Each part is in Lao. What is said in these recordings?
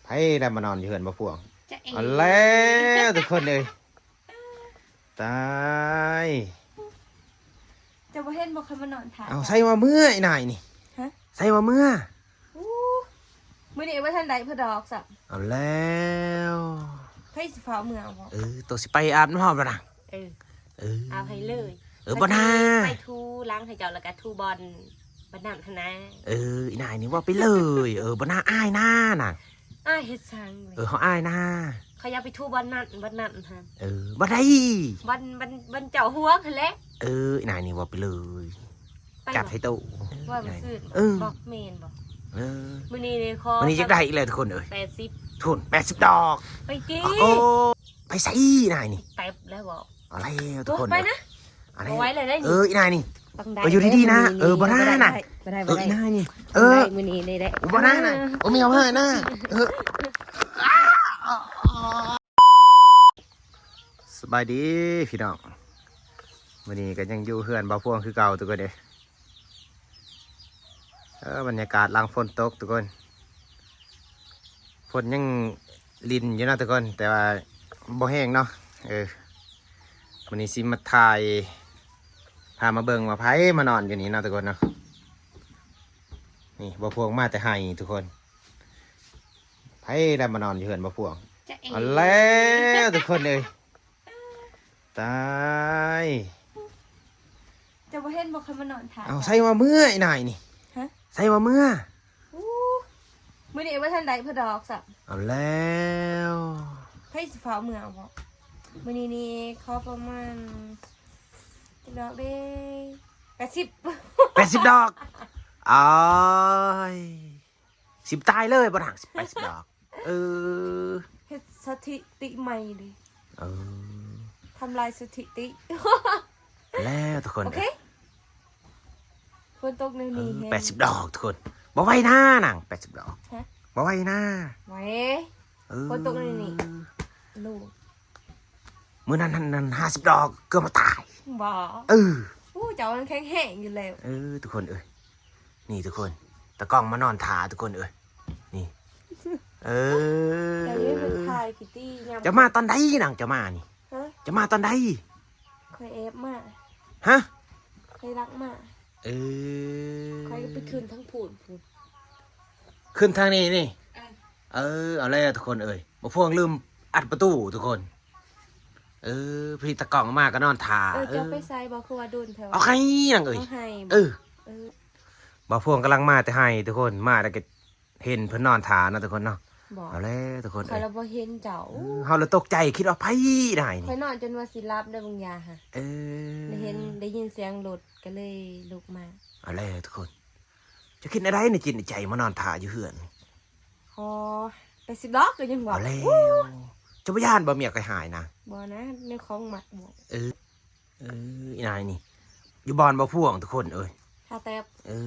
ໃຜໄດ້ມານອນຢູ່ເຮືອນບໍ່ພວງ? ຈະເອ ເອົາແລ້ວທຸກຄົນເອີຍ ຕາຍ ເຈົ້າບໍ່ເຫັນບໍ່ ຂ້ອຍມານອນຖ້າ ເອົາ ໃສວ່າເມືອອີນາຍນີ້? ຮະ? ໃສວ່າເມືອ? ອູ້ ມື້ນີ້ບໍ່ທັນໄດ້ເພິ່ນດອກຊ້ຳ ເອົາແລ້ວ ໃຜຊິຟ້າວເມືອບໍ່? ເອີ ໂຕຊິໄປອາບນ້ຳເຮົາບໍ່ນະ? ເອີ ເອີ ອາບໃຫ້ເລີຍ ເອີ ບໍ່ນາ ໄປຖູຫຼັງໃຫ້ເຈົ້າ ແລ້ວກະຖູບ່ອນ ບ່ອນນັ້ນຫັ້ນນະ ເອີ ອີນາຍນີ້ເວົ້າໄປເລີຍ ເອີ ບໍ່ນາ ອາຍນານະ ອາຍເຮັດສັງ ເອີ ເຮົາອາຍນາ ເຂົາຢາກໄປຖູບ່ອນນັ້ນ ບ່ອນນັ້ນຫັ້ນ ເອີ ບໍ່ໄດ້ ບ່ອນ ບ່ອນ ບ່ອນເຈົ້າຫ່ວງຫັ້ນແຫຼະ ເອີ ອີນາຍນີ້ເວົ້າໄປເລີຍ ໄປບໍ່ ຈັດໃຫ້ໂຕ ວ່າມື້ຊື່ນ ເອີ ບອກແມ່ນບໍ່? ເອີ ມື້ນີ້ນີ້ຂໍ ມື້ນີ້ຢາກໄດ້ອີກແລ້ວທຸກຄົນເອີຍ ແປດສິບ ທຸນ ແປດສິບດອກ ໄປຕິ ໂອ້ ໄປໃສນາຍນີ້ ແຕັບແລ້ວບໍ່? ເອົາແລ້ວທຸກຄົນ ໄປນະ ເອົາແລ້ວ ບໍ່ໄຫວແລ້ວໄດ໋ ເອີ ອີນາຍນີ້ ຕ້ອງໄດ້ ເອີ ຢູ່ດີໆນະ ເອີ ບໍ່ນານະ ບໍ່ໄດ້ ບໍ່ໄດ້ ເອີ ອີນາຍນີ້ ເອີ ບໍ່ໄດ້ ມື້ນີ້ໄດ້ ບໍ່ນານະ ໂອ້ ແມ່ເອົາໃຫ້ນະ ເອີ ສະບາຍດີພີ່ນ້ອງ ມື້ນີ້ກໍຍັງຢູ່ເຮືອນບ່າວພວງຄືເກົ່າທຸກຄົນເອີຍ ເອີ ບັນຍາກາດຫຼັງຝົນຕົກທຸກຄົນ ຝົນຍັງລິນຢູ່ເນາະທຸກຄົນ ແຕ່ວ່າບໍ່ແຮງເນາະ ເອີ ມື້ນີ້ຊິມາຖ່າຍ ພາມາເບິ່ງວ່າໃຜມານອນຢູ່ນີ້ເນາະທຸກຄົນເນາະ ນີ້ບ່າວພວງມາແຕ່ໄຮ່ທຸກຄົນ ໃຜໄດ້ມານອນຢູ່ເຮືອນບ່າວພວງ? ຈະເອ ເອົາແລ້ວທຸກຄົນເອີຍ ຕາຍ ເຈົ້າບໍ່ເຫັນບໍ່ ຂ້ອຍມານອນຖ້າ ເອົາ ໃສວ່າເມືອອີນາຍນີ້? ຮະ? ໃສວ່າເມືອ? ອູ້ ມື້ນີ້ບໍ່ທັນໄດ້ເພິ່ນດອກຊ້ຳ ເອົາແລ້ວ ໃຜຊິຟ້າວເມືອບໍ່? ມື້ນີ້ນີ້ຂໍປະມານຈັກດອກເດ້ ແປດສິບ ແປດສິບດອກ ອາຍ ຊິຕາຍເລີຍບໍ່ນາງ ແປດສິບດອກ ເອີ ເຮັດສະຖິຕິໃໝ່ເດ້ ເອີ ທຳລາຍສະຖິຕິ ແລ້ວທຸກຄົນ ໂອເຄ ເອີຍ ຝົນຕົກແນວນີ້ ເອີ ແຮງ ແປດສິບດອກທຸກຄົນ ບໍ່ໄຫວນານາງ ແປດສິບດອກ ຮະ? ບໍ່ໄຫວນາ ໄຫວ ເອີ ຝົນຕົກແນວນີ້ ໂລດ ມື້ນັ້ນຫັ້ນ ນັ້ນ ຫ້າສິບດອກ ເກືອບມາຕາຍ ບໍ່ ເອີ ໂອ້ ເຈົ້າມັນແຂງແຮງຢູ່ແລ້ວ ເອີ ທຸກຄົນເອີຍ ນີ້ທຸກຄົນ ຕາກ້ອງມານອນຖ້າທຸກຄົນເອີຍ ນີ້ ເອີ ເຈົ້າຢ່າເຮັດຖ່າຍຂີ້ຕີຍາມ ເຈົ້າມາຕອນໃດນາງ ເຈົ້າມານີ້? ຮະ? ເຈົ້າມາຕອນໃດ? ຂ້ອຍແອບມາ ຮະ? ຂ້ອຍລັກມາ ເອີ ຂ້ອຍກໍໄປຂຶ້ນທາງພຸ້ນ ພຸ້ນ ຂຶ້ນທາງນີ້ນີ້ ເອີ ເອີ ເອົາແລ້ວທຸກຄົນເອີຍ ບໍ່ພວງລືມອັດປະຕູທຸກຄົນ ເອີ ພໍດີຕາກ້ອງມາກໍນອນຖ້າ ເອີ ເຈົ້າໄປໃສບໍ່ ຄືວ່າດົນແທ້ວະ ເອົາໄຫ້ນາງເອີຍ ເອົາໄຫ້ ເອີ ເອີ ບ່າວພວງກຳລັງມາແຕ່ໄຮ່ທຸກຄົນ ມາແລ້ວກໍເຫັນເພິ່ນນອນຖ້າເນາະທຸກຄົນເນາະ ບໍ່ ເອົາແລ້ວທຸກຄົນ ຂ້ອຍລະບໍ່ເຫັນເຈົ້າ ເອີ ເຮົາລະຕົກໃຈ ຄິດວ່າໃຜໄດ້ນີ້ ຂ້ອຍນອນຈົນວ່າຊິຫຼັບເດີບາງຢ່າຫະ ເອີ ໄດ້ເຫັນ ໄດ້ຍິນສຽງລົດ ກໍເລີຍລຸກມາ ເອົາແລ້ວທຸກຄົນ ເຈົ້າຄິດແນວໃດໃນຈິດໃນໃຈມານອນຖ້າຢູ່ເຮືອນ? ຂໍແປດສິບດອກກໍຍັງວ່າ ເອົາແລ້ວ ເຈົ້າບໍ່ຢ້ານບໍ່ເມຍຂ້ອຍຫາຍນະ? ບໍ່ນະ ແນວຂອງມັກບໍ່ ເອີ ເອີ ອີນາຍນີ້ ຢູ່ບ່ອນບ່າວພວງທຸກຄົນເອີຍ ທ່າແຕັບ ເອີ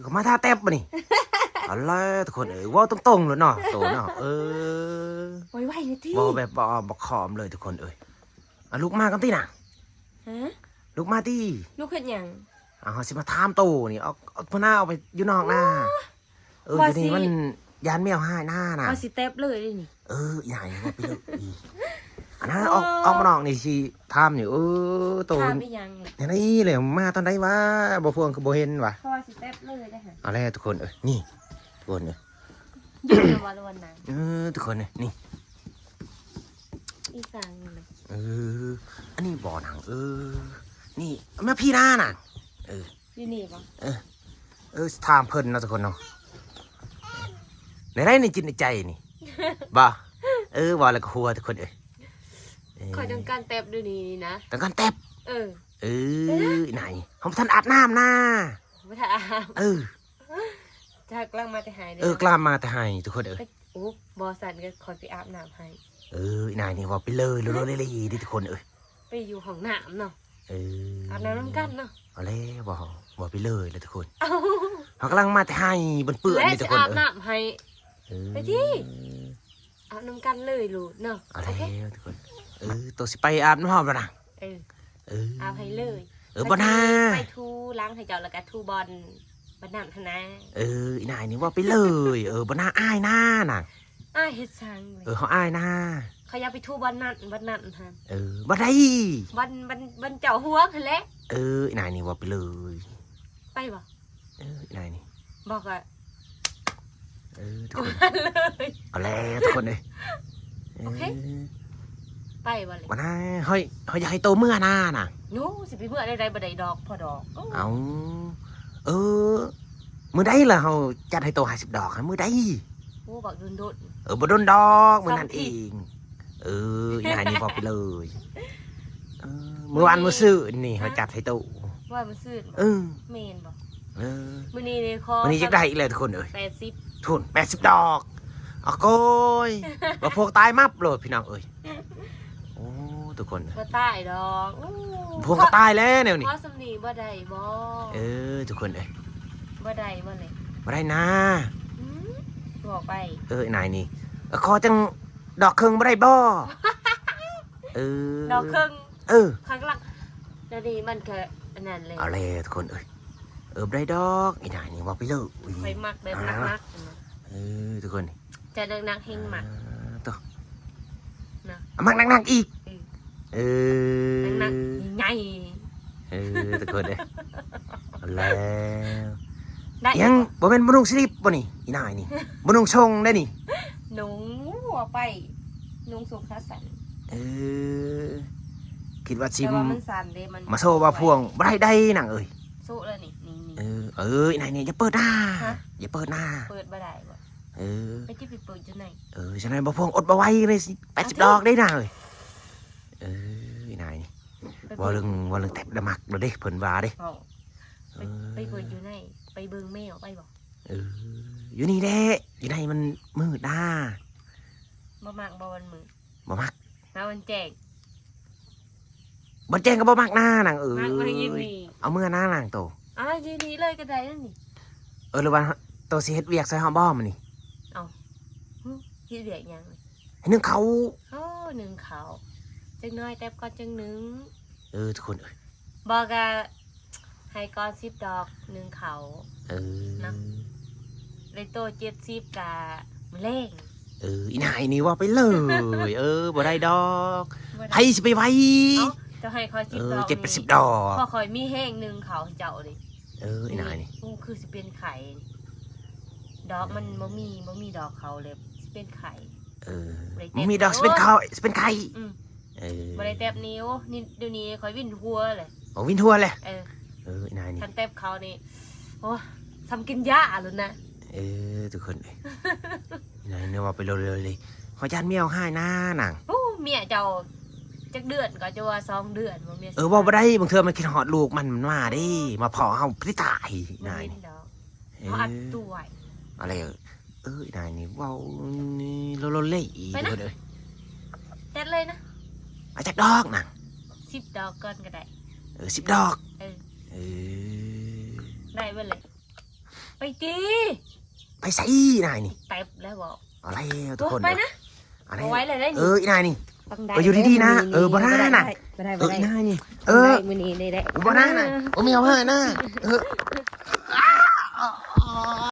ເຂົາມາທ່າແຕັບບາດນີ້ ເອົາແລ້ວທຸກຄົນເອີຍ ເວົ້າຕົງໆໂລດເນາະ ໂຕເນາະ ເອີ ໄວໆນີ້ຕິ ເວົ້າແບບບໍ່ອ້ອມບໍ່ຄ້ອມເລີຍທຸກຄົນເອີຍ ອາ ລຸກມາກ່ອນຕິນາງ ຮະ? ລຸກມາຕິ ລຸກເຮັດຫຍັງ? ເອົາ ເຮົາຊິມາຖາມໂຕນີ້ ອອກ ອອກພະນາອອກໄປຢູ່ນອກນາ ໂອ້ ເອີ ວ່າ ຢູ່ນີ້ ຊິ ມັນຢ້ານແມວຫາຍນານະ ວ່າຊິແຕັບເລີຍເດ້ນີ້ ເອີ ອີຫຍັງວ່າໄປເລີຍ ອັນນັ້ນ ອອກ ໂອ້ ອອກມານອກນີ້ຊິຖາມຢູ່ ເອີ ໂຕຖາມອີຫຍັງ ແນວນີ້ແຫຼະ ມາຕອນໃດວະ ບໍ່ພວງຄືບໍ່ເຫັນວະ ເພາະວ່າຊິແຕັບເລີຍເດ້ຫະ ເອົາແລ້ວທຸກຄົນເອີຍ ນີ້ ທຸກຄົນເອີຍ ຢູ່ນຳວ່າລະວັນນາ ເອີ ທຸກຄົນເອີຍ ນີ້ ອີ່ສັງນີ້ນະ ເອີ ອັນນີ້ບໍ່ນາງ ເອີ ນີ້ ມາພີ້ນານາງ ເອີ ຢູ່ນີ້ບໍ່ ເອີ ເອີ ຖາມເພິ່ນເນາະທຸກຄົນເນາະ ໃນໃດໃນຈິດໃນໃຈນີ້ ບໍ່ ເອີ ເວົ້າແລ້ວກໍຫົວທຸກຄົນເອີຍ ເອີ ຂ້ອຍຕ້ອງການແຕັບດຽວນີ້ນີ້ນະ ຕ້ອງການແຕັບ ເອີ ເອີ ນາຍ ເຮົາບໍ່ທັນອາບນ້ຳນາ ບໍ່ທັນອາບ ເອີ ຈັກຫຼັງມາແຕ່ໄຮ່ເດ້ ເອີ ກະມາແຕ່ໄຮ່ທຸກຄົນເອີຍ ໂອ້ ບໍ່ຊັ້ນກໍຂ້ອຍໄປອາບນ້ຳໃຫ້ ເອີ ນາຍນີ້ເວົ້າໄປເລີຍ ເລີຍໆເລີຍໆເດ້ທຸກຄົນເອີຍ ໄປຢູ່ຫ້ອງນ້ຳເນາະ ເອີ ອາບນ້ຳນຳກັນເນາະ ເອົາແລ້ວ ເວົ້າ ເວົ້າໄປເລີຍແຫຼະທຸກຄົນ ເຮົາກຳລັງມາແຕ່ໄຮ່ ເປື້ອນໆນີ້ທຸກຄົນເອີຍ ແລະຊິອາບນ້ຳໃຫ້ ເອີ ໄປຕິ ອາບນຳກັນເລີຍໂລດເນາະ ເອົາແລ້ວທຸກຄົນ ເອີ ໂຕຊິໄປອາບນ້ຳເຮົາບໍ່ນາງ? ເອີ ເອີ ອາບໃຫ້ເລີຍ ເອີ ບໍ່ນາ ໄປຖູຫຼັງໃຫ້ເຈົ້າ ແລ້ວກະຖູບ່ອນ ບ່ອນນັ້ນຫັ້ນນະ ເອີ ອີນາຍນີ້ເວົ້າໄປເລີຍ ເອີ ບໍ່ນາ ອາຍນານາງ ອ້າຍເຮັດສັງເລີຍ. ເອີ ເຮົາອາຍນາ. ເຂົາຢາກໄປທູບ່ອນນັ້ນບ່ອນນັ້ນຫັ້ນ. ເອີ ບ່ອນໃດ? ບ່ອນ ບ່ອນ ບ່ອນເຈົ້າຫ່ວງຫັ້ນແຫຼະ. ເອີ ອີນາຍນີ້ເວົ້າໄປເລີຍ. ໄປບໍ່? ເອີ ອີນາຍນີ້ ບອກວ່າ ເອີ ທຸກຄົນ ເລີຍ. ເອົາແລ້ວທຸກຄົນເອີຍ. ໂອເຄ ເອີ ໄປບໍ່ເລີຍ? ບໍ່ນາ ເຮົາ ເຮົາຢາກໃຫ້ໂຕເມືອນານະ. ໂນ ຊິໄປເມືອໄດ້ໃດ ບໍ່ໄດ້ດອກພໍດອກ. ເອົ້າ ເອີ ມື້ໃດລະເຮົາຈັດໃຫ້ໂຕຫ້າສິບດອກ ມື້ໃດ? ໂອ້ ບັກດົນໆ. ເອີ ບໍ່ດົນດອກ ມື້ນັ້ນເອງ. ເອີ ອີນາຍນີ້ເວົ້າໄປເລີຍ. ເອີ ມື້ວານມື້ຊືນນີ້ເຮົາຈັດໃຫ້ໂຕ. ມື້ວານມື້ຊືນ? ເອີ ແມ່ນບໍ່? ເອີ ມື້ນີ້ນີ້ຂໍ ມື້ນີ້ຢາກໄດ້ອີກແລ້ວທຸກຄົນເອີຍ. ແປດສິບ ທຸ່ນ ແປດສິບດອກ. ອາໂກຍ ບໍ່ພວກຕາຍມັບໂລດພີ່ນ້ອງເອີຍ. ໂອ້ ທຸກຄົນ ບໍ່ຕາຍດອກ. ໂອ້ ພວກກໍຕາຍແລ້ວແນວນີ້. ຂໍສ່ຳນີ້ບໍ່ໄດ້ບໍ່? ເອີ ທຸກຄົນເອີຍ ບໍ່ໄດ້ບໍ່ເລີຍ? ບໍ່ໄດ້ນາ. ອືມ ບອກໄປ. ເອີ ນາຍນີ້ ເອີ ຂໍຈັ່ງດອກເຄິ່ງບໍ່ໄດ້ບໍ່? ເອີ ດອກເຄິ່ງ. ເອີ ຂ້າງຫຼັງ ດຽວນີ້ມັນກະອັນນັ້ນແຫຼະ. ເອົາແລ້ວທຸກຄົນເອີຍ. ເອີ ບໍ່ໄດ້ດອກ ອີນາຍນີ້ເວົ້າໄປເລີຍ. ຂ້ອຍມັກແບບໜັກໆ. ເອີ ທຸກຄົນ ຈະໜັກໆແຮງມັກ. ໂຕ ນະ ມັກໜັກໆອີກ. ເອີ ເອີ ໜັກໆໃຫຍ່. ເອີ ທຸກຄົນເອີຍ ແລ້ວ ໄດ້ ຍັງບໍ່ແມ່ນບໍ່ນຸ່ງສະລິບບໍ່ນີ້ ອີນາຍນີ້? ບໍ່ນຸ່ງຊົງໄດ໋ນີ້. ນຸ່ງ ຫົວໄປ ນຸ່ງຊົງຂາສັ້ນ. ເອີ ຄິດວ່າຊິ ແຕ່ວ່າມັນສັ້ນເດ້ ມັນ ມາໂຊວ່າພວງ ບໍ່ໄດ້ໄດ໋ນາງເອີຍ. ໂຊແລ້ວນີ້ ນີ້ ນີ້. ເອີ ເອີ ອີນາຍນີ້ ຢ່າເປີດນາ. ຮະ? ຢ່າເປີດນາ. ເປີດບໍ່ໄດ້ບໍ່? ເອີ ໄປຈິໄປເປີດຢູ່ໃນ. ເອີ ຈັ່ງໃດບໍ່ພວງອົດບໍ່ໄຫວເລີຍ ແປດສິບດອກເດ້ນາເອີຍ. ເອີ ອີນາຍນີ້ ເວົ້າເລື່ອງ ເວົ້າເລື່ອງແທັບລະມັກໂລດເດ້ ເພິ່ນວ່າເດ້. ເອີ ໄປເປີດຢູ່ໃນ ໄປເບິ່ງແມວໄປບໍ່? ເອີ ຢູ່ນີ້ແຫຼະ ຢູ່ໃນມັນມືດນາ. ບໍ່ມັກບໍ່ວັນມືດ? ບໍ່ມັກ ມາວັນແຈ້ງ. ບັດແຈ້ງກໍບໍ່ມັກນານາງເອີຍ. ມັກມາຢູ່ນີ້ ເອົາເມືອນານາງໂຕ. ເອົາຢູ່ນີ້ເລີຍກໍໄດ້ນັ້ນນີ້. ເອີ ຫຼືວ່າໂຕຊິເຮັດວຽກຊ່ອຍເຮົາບໍ່ມື້ນີ້? ເອົາ ຫຶ ເຮັດວຽກຫຍັງ? ໃຫ້ໜຶ້ງເຂົ້າ. ໂອ້ ໜຶ້ງເຂົ້າ ຈັກໜ້ອຍແຕ່ກ່ອນຈັ່ງໜຶ້ງ. ເອີ ທຸກຄົນເອີຍ ບໍ່ກະ ໃຫ້ກ່ອນສິບດອກ ໜຶ້ງເຂົ້າ. ເອີ ເນາະ ໄດ້ໂຕເຈັດສິບກະມື້ແລງ. ເອີ ອີນາຍນີ້ເວົ້າໄປເລີຍ. ເອີ ບໍ່ໄດ້ດອກ ບໍ່ໄດ້ ໃຜຊິໄປໄຫວ. ເອົ້າ ເຈົ້າໃຫ້ຂ້ອຍສິບ ເອີ ດອກ ເຈັດແປດສິບດອກ ເພາະຂ້ອຍມີແຮງໜຶ້ງເຂົ້າໃຫ້ເຈົ້າເດ້. ເອີ ອີນາຍນີ້ ນີ້ ໂອ້ ຄືຊິເປັນໄຂ້ ດອກມັນ ເອີ ບໍ່ມີ ບໍ່ມີດອກເຂົ້າເລີຍ ຊິເປັນໄຂ້. ເອີ ບໍ່ໄດ້ແຕະ ບໍ່ມີດອກ ຊິເປັນໄຂ້ ຊິເປັນໄຂ້. ອືມ ເອີ ບໍ່ໄດ້ແຕະນິ້ວນີ້ ດຽວນີ້ຂ້ອຍວິນຫົວເລີຍ. ໂອ້ ວິນຫົວເລີຍ. ເອີ ເອີ ອີນາຍນີ້ ຄັນແຕະເຂົ້ານີ້ ໂອ້ ສ່ຳກິນຢາໂລດນະ. ເອີ ທຸກຄົນເອີຍ ອີນາຍນີ້ເວົ້າໄປເລີຍໆ ເຮົາຢ້ານເມຍເຮົາຮ້າຍນານາງ. ໂອ້ ເມຍເຈົ້າຈັກເດືອນກໍ ເຈົ້າວ່າສອງເດືອນບໍ່? ເມຍ ເອີ ເວົ້າບໍ່ໄດ້ ບາງເທື່ອມັນຄິດຮອດລູກມັນ ມັນມາເດ້ ມາພໍ້ເຮົາ ປະຕິຕາຍ. ອີນາຍນີ້ ເຮົາອັດຕົວະ ເອົາແລ້ວ. ເອີ ອີນາຍນີ້ເວົ້ານີ້ໂລໂລເລອີກ ໄປນະ ເດີ ແຕະເລີຍນະ. ເອົາຈັກດອກນະ? ສິບດອກກ່ອນກໍໄດ້. ເອີ ສິບດອກ. ເອີ ເອີ ໄດ້ເບິດເລີຍ. ໄປຕິ ໄປໃສນາຍນີ້? ແຕະແລ້ວບໍ່? ເອົາແລ້ວທຸກຄົນ ໂອ້ ໄປນະ. ເອົາແລ້ວ ບໍ່ໄຫວແລ້ວໄດ໋ນີ້. ເອີ ອີນາຍນີ້ ຕ້ອງໄດ້ ເອີ ຢູ່ດີໆນະ. ເອີ ບໍ່ໄດ້ນະ. ເອີ ອີນາຍນີ້ ເອີ ບໍ່ໄດ້ ມື້ນີ້ໄດ້ ບໍ່ນະ ບໍ່ມີເອົາໃຫ້ນະ. ເອີ ອ້າ